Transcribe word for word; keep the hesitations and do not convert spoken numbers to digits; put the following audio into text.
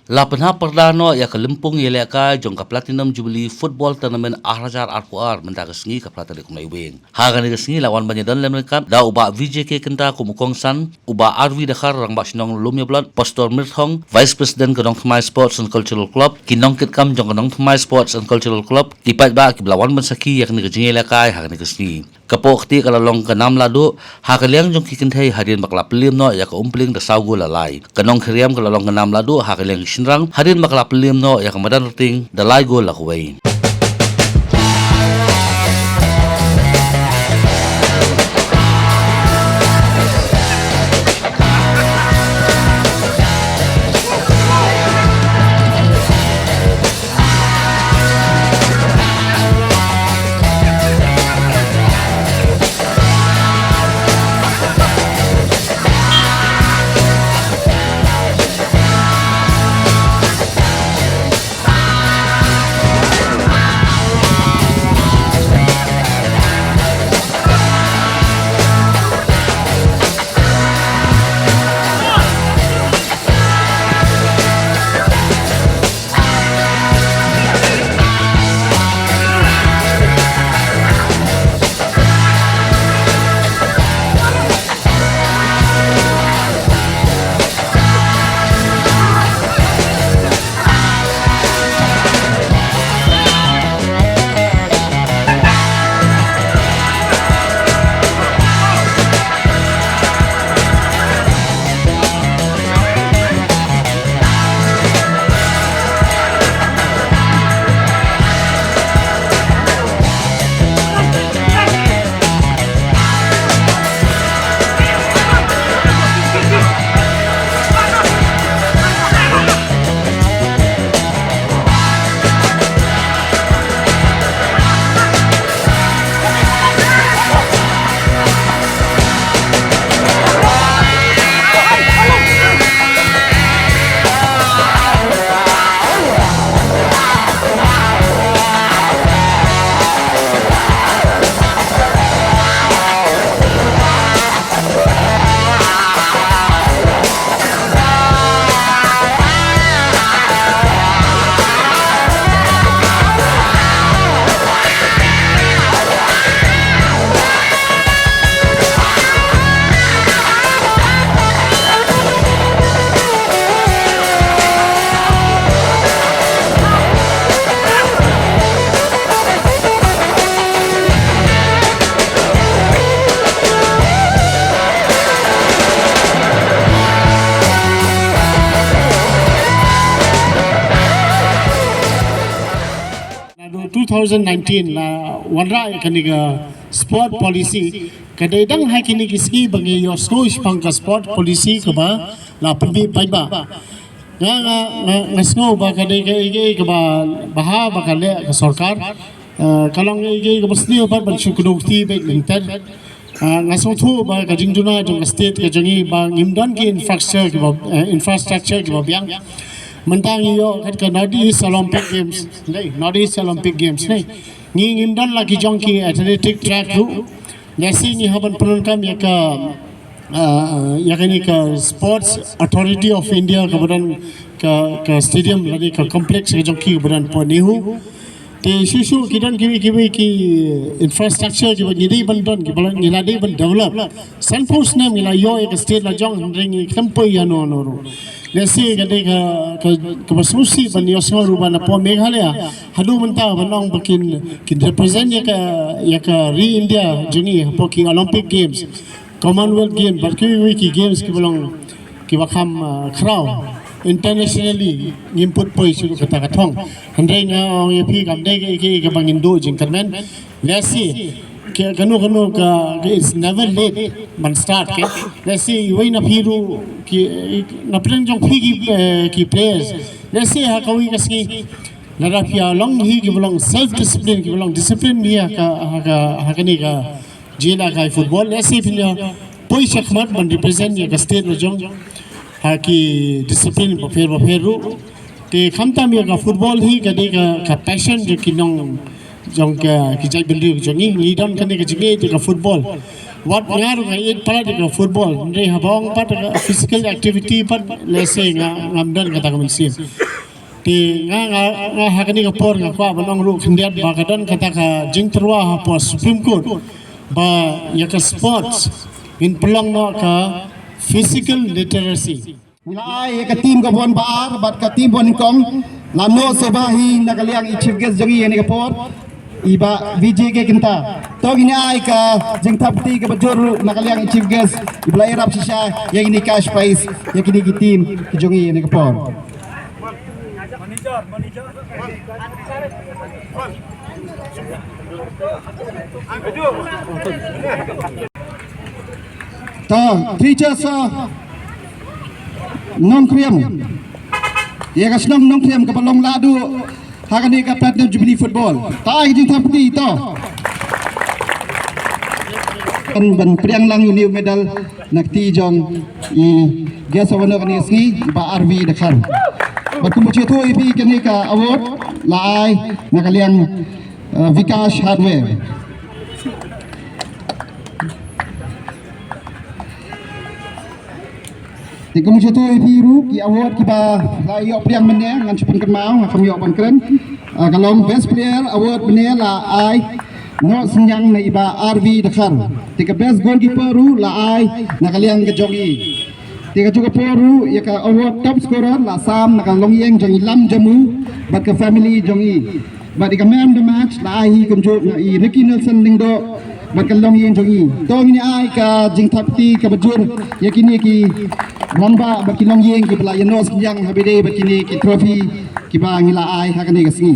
La pynhap pyrda noh ïa ka lympung ïalehkai jong ka Platinum Jubilee Football Tournament ar hajar arphew ar mynta ka sngi ka phra tarik u Naiwieng. Ha kane ka sngi la wan ban ïadon lem ryngkat da u Bah V J K Kynta kum u kongsan, u Bah R V Dkhar, Rangbah Shnong Lumïablot, Pastor Mirthong, Vice President ka Nongthymmai Sports and Cultural Club, ki nongkitkam jong ka Nongthymmai Sports and Cultural Club, ki paidbah kiba la wan ban sakhi ïa kane ka jingïalehkai ha kane ka sngi. Ka poh ktieh ka la long ka nam lahduh ha ka liang jong ki kynthei hadien ba ka la pynliem noh ïa ka Umplieng da saw gol la lai. Ka nongkhriam ka la long ka nam lahduh ha ka liang ki shynrang hadien ba ka la pynliem noh ïa ka Madan Rting da lai gol la kawei. Naduh two thousand nineteen la wanrah ïa kane ka sport policy, ka dei dang ha kine ki sngi ba ngi ïohsngew shaphang ka sport policy kaba la pynbeit paidbah. Nga, nga, nga, nga sngew ba ka dei kaei kaei kaba bha ba ka leh ka sorkar. Eh, ka long kaei kaei kaba sniew pat ban shu kdew kti beit lynter. Ah, nga sngewthuh ba ka jingduna jong ka state ka jong ngi ba ngim don ki infrastructure kiba, eh, infrastructure kiba biang. Mynta ngi ïoh kat ka North East Olympic Games, ne, North East Olympic Games, ne. Ngi ngim don la ki jong ki athletic track ruh. Lehse ngi hap ban pyndonkam ïa ka, ah, ïa kane ka Sports Authority of India kaba don ka, ka stadium lane ka complex ka jong ki kaba don hapoh NEHU. Te shuh shuh ki don kiwei kiwei ki infrastructure kiba ngi dei ban don, kiba la, ngi la dei ban develop. Sanphew snem ngi la ïoh ïa ka state la jong, hynrei ngi khlem poi ïano ïano ruh. Lehse ka dei ka, ka, kaba sngewsih ban ïohsngew ruh ba napoh Meghalaya haduh mynta ban ong ba kin, kin represent ïa ka, ïa ka ri India jong ngi hapoh ki Olympic Games, Commonwealth Games, bad kiwei kiwei ki games kiba long kiba kham, ah, khraw internationally, ngim put poi shuh kata ka thong. Hynrei nga ong ïa phi, kam dei kaei kaei kaba ngin duh jingkyrmen. Lehse kano kano ka, ka, it's never late ban start, ke. Lehse iwei na phi ruh ki, na pdeng jong phi ki, eh, ki players, lehse ha kawei ka sngi lada phi ïa long hi kiba long self discipline, kiba long discipline hi ha ka, ha ka, ha kane ka jingïalehkai football, lehse phin ïa poi shakhmat ban represent ïa ka state la jong ha ki discipline bapher bapher ruh. Te khamtam ïa ka football hi ka dei ka, ka passion jong ki nong, jong ka, ki jaitbynriew jong ngi. Ngi don kane ka jingïeit ïa ka football. Wat nga ruh nga ïeit palat ïa ka football, hynrei haba ong pat ka physical activity pat lehse nga ngam don kata ka mynsiem. Te nga nga nga ha kane ka por nga kwah ban ong ruh khyndiat ba ka don kata ka jingtyrwa hapoh Supreme Court ba ïa ka sports ngin pynlong noh ka physical literacy. Ngi la ai ïa ka team ka bun ba ar bad ka team bun nyngkong, la noh shuh ba hi na ka liang i chief guest jong ngi ïa kane ka por, i Bah Vijay K Kynta. To ngin ai ka jingthap kti kaba jur ruh na ka liang i chief guest iba la ïarap shisha ïa kine ki cash prize ïa kine ki team ki jong ngi ïa kane ka por. To, teachers, uh, Nongkrem. Ïa ka shnong Nongkrem kaba long lahduh ha kane ka Platinum Jubilee Football. To ai ka jingthap kti to. Ban ban pdiang lang ïa une u medal na kti jong i guest of honour kane ka sngi, i Bah R V Dkhar. Bad kumba shu ïathuh ïa phi, kane ka award la ai na ka liang, uh, Vikash Hardware. Te kumba shu ïathuh ïa phi ruh, ki award kiba la ïoh pdiang mynne, ngan shu pynkynmaw, nga khlem ïoh ban kren. Ah, ka long best player award mynne la ai noh synñiang na i Bah R V Dkhar. Te ka best goalkeeper ruh la ai na ka liang ka jong i. Te kajuh ka por ruh ïa ka award top scorer la sam na ka longïing jong i Lam Jammu bad ka family jong i. Bad ïa ka man of the match la ai hi kumjuh na i Ricky Nelson Lyngdoh bad ka longïing jong i. To ngin ai ka jingthap kti kaba jur ïa kine ki rangbah bad ki longïing kiba la ïa noh synñiang ha ba ïadei bad kine ki trophy kiba ngi la ai ha kane ka sngi.